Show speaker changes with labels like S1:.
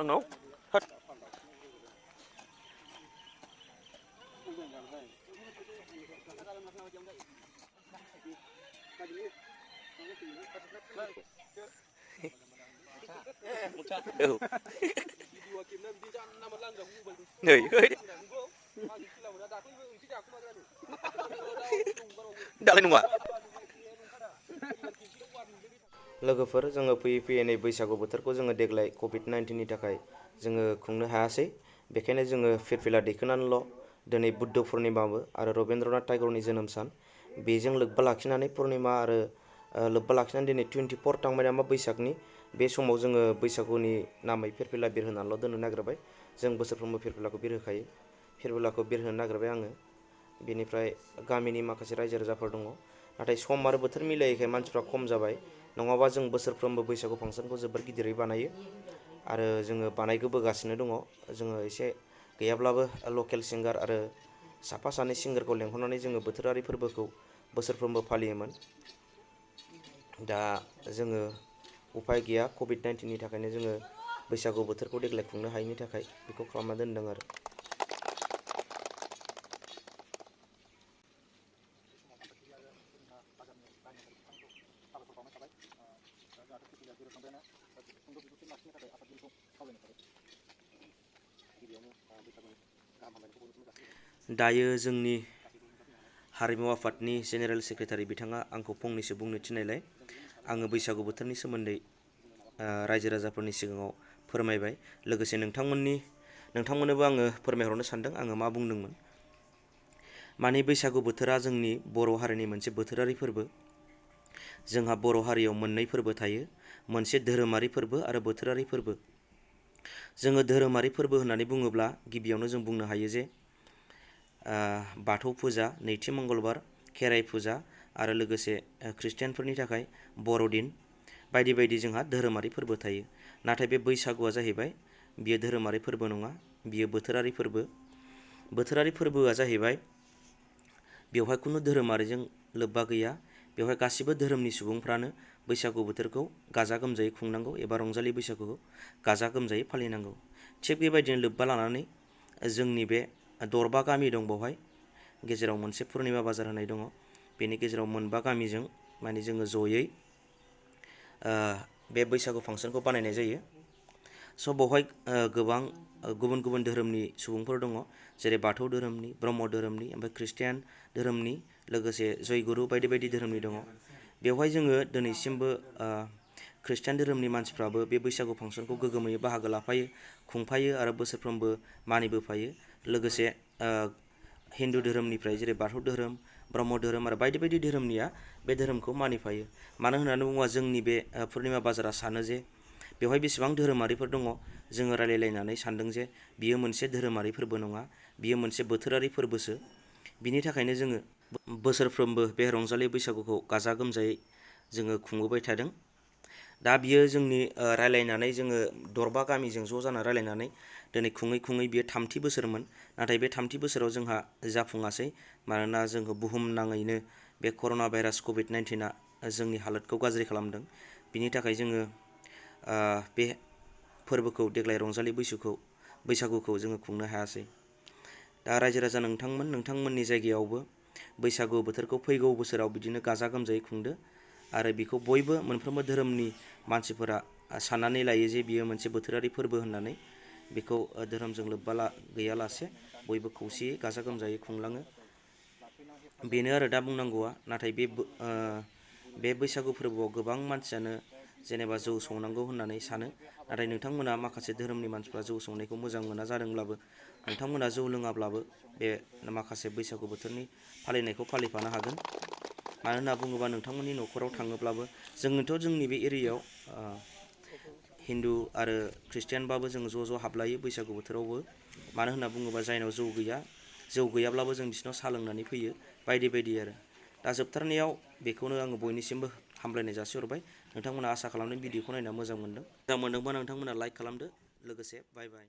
S1: आंनाव होद नै दालाय नङा लोगोफोर जोङो फैयै नै बैसागु बोथोरखौ जोङो देग्लाय कभिड-19 नि थाखाय जोङो खुंनो हायासै बेखायनो जोङो फिरफिला दैखोनानैल' दिनै बुद्ध पुर्निमाबो आरो रबीन्द्रनाथ टाइगरनि जोनोम सान बेजों लोब्बा लाखिनानै पुर्निमा आरो लोब्बा लाखिनानै दिनै 24 थांबाय नामा बैसागनि बे समाव जोङो बैसागुनि नामै फिरफिला बिरहोनानैल' दोननो नागिरबाय जों बोसोरफ्रोमबो फिरफिलाखौ बिरहोखायो फिरफिलाखौ बिरहोनो नागिरबाय आङो बेनिफ्राय गामिनि माखासे रायजो राजाफोर दङ नाथाय सम आरो बोथोर मिलायैखाय मानसिफ्रा खम जाबाय नङाबा जों बोसोरफ्रोमबो बैसागु फांसनखौ जोबोर गिदिरै बानायो आरो जोङो बानायबोगासिनो दङ जोङो एसे गैयाब्लाबो लकेल सिंगार आरो साफा सानै सिंगारखौ लेंहरनानै जोङो बोथोरारि फोरबोखौ बोसोरफ्रोमबो फालियोमोन दा जोङो उपाय गैया कभिड-19 नि थाखायनो जोङो बैसागु बोथोरखौ देग्लाय खुंनो हायैनि थाखाय बेखौ खालामना दोनदों आरो दायो जोंनि हारिमु आफादनि जेनेरेल सेक्रेटारि बिथाङा आंखौ फंनैसो बुंनो थिननायलाय आङो बैसागु बोथोरनि सोमोन्दै रायजो राजाफोरनि सिगाङाव फोरमायबाय लोगोसे नोंथांमोननोबो आङो फोरमायहरनो सानदों आङो मा बुंदोंमोन माने बैसागु बोथोरा जोंनि बर' हारिनि मोनसे बोथोरारि फोरबो जोंहा बर' हारियाव मोननै फोरबो थायो मोनसे धोरोमारि फोरबो आरो बोथोरारि फोरबो जोङो धोरोमारि फोरबो होननानै बुङोब्ला गिबियावनो जों बुंनो हायो जे बाथौ फुजा नैथि मंगलबार खेराइ फुजा आरो लोगोसे ख्रिस्टियानफोरनि थाखाय बर'दिन बायदि बायदि जोंहा धोरोमारि फोरबो थायो नाथाय बे बैसागुआ जाहैबाय बियो धोरोमारि फोरबो नङा बियो बोथोरारि फोरबोआ जाहैबाय बेवहाय खुनु धोरोमारिजों लोब्बा गैया बेवहाय गासिबो धोरोमनि सुबुंफ्रानो बैसागु बोथोरखौ गाजा गोमजायै खुंनांगौ एबा रंजालि बैसागुखौ गाजा गोमजायै फालिनांगौ थिग बेबायदिनो लोब्बा लानानै जोंनि बे दरबा गामि दं बावहाय गेजेराव मोनसे पुर्निमा बाजार होनाय दङ बेनि गेजेराव मोनबा गामिजों माने जोङो जयै बे बैसागु फांसनखौ बानायनाय जायो स' बावहाय गोबां गुबुन गुबुन धोरोमनि सुबुंफोर दङ जेरै बाथौ धोरोमनि ब्रह्म धोरोमनि ओमफ्राय ख्रिस्टियान धोरोमनि लोगोसे जयगुरु बायदि बायदि धोरोमनि दङ बेवहाय जोङो दिनैसिमबो ख्रिस्टियान धोरोमनि मानसिफ्राबो बे बैसागु फांसनखौ गोग्गोमै बाहागो लाफायो खुंफायो आरो बोसोरफ्रोमबो मानिबोफायो लोगोसे हिन्दु धोरोमनिफ्राय जेरै बाथौ धोरोम ब्रह्म धोरोम आरो बायदि बायदि धोरोमनिया बे धोरोमखौ मानिफायो मानो होननानै बुङोबा जोंनि बे पुर्निमा बाजारा सानो जे बेवहाय बेसेबां धोरोमारिफोर दङ जोङो रायलायलायनानै सानदों जे बियो मोनसे धोरोमारि फोरबो नङा बियो मोनसे बोथोरारि फोरबोसो बिनि थाखायनो जोङो बोसोरफ्रोमबो बे रंजालि बैसागुखौ गाजा गोमजायै जोङो खुंबोबाय थादों दा बियो जोंनि रायलायनानै जोङो दरबा गामिजों ज' जानानै रायलायनानै दिनै खुङै खुङै बियो थामथि बोसोरमोन नाथाय बे थामथि बोसोराव जोंहा जाफुङासै मानोना जोङो बुहुमनाङैनो बे कर'ना भाइरास कभिड-19आ जोंनि हालोदखौ गाज्रि खालामदों बिनि थाखाय जोङो बे फोरबोखौ देग्लाय रंजालि बैसागुखौ जोङो खुंनो हायासै दा रायजो राजा नोंथांमोननि जायगायावबो बैसागु बोथोरखौ फैगौ बोसोराव बिदिनो गाजा गोमजायै खुंदो आरो बेखौ बयबो मोनफ्रोमबो धोरोमनि मानसिफोरा साननानै लायो जे बियो मोनसे बोथोरारि फोरबो होननानै बेखौ धोरोमजों लोब्बा गैयालासे बयबो खौसेयै गाजा गोमजायै खुंलाङो बेनो आरो दा बुंनांगौआ नाथाय बे बैसागु फोरबोआव गोबां मानसियानो जेनेबा जौ संनांगौ होननानै सानो नाथाय नोंथांमोना माखासे धोरोमनि मानसिफ्रा जौ संनायखौ मोजां मोना जादोंब्लाबो नोंथांमोना जौ लोङाब्लाबो बे माखासे बैसागु बोथोरनि फालिनायखौ फालिफानो हागोन मानो होनना बुङोबा नोंथांमोननि न'खराव थाङोब्लाबो जोंनि बे एरियायाव हिन्दु आरो ख्रिस्टियानबाबो जों ज' हाबलायो बैसागु बोथोरावबो मानो होनना बुङोबा जायनाव जौ गैयाब्लाबो जों बिसिनाव साहा लोंनानै फैयो बायदि बायदि आरो दा जोबथारनायाव बेखौनो आङो बयनिसिमबो हामलायनाय जासिहरबाय नोंथांमोना आसा खालामदों भिडिअखौ नायना मोजां मोनदोंबा नोंथांमोना लाइक खालामदो लोगोसे बाय बाय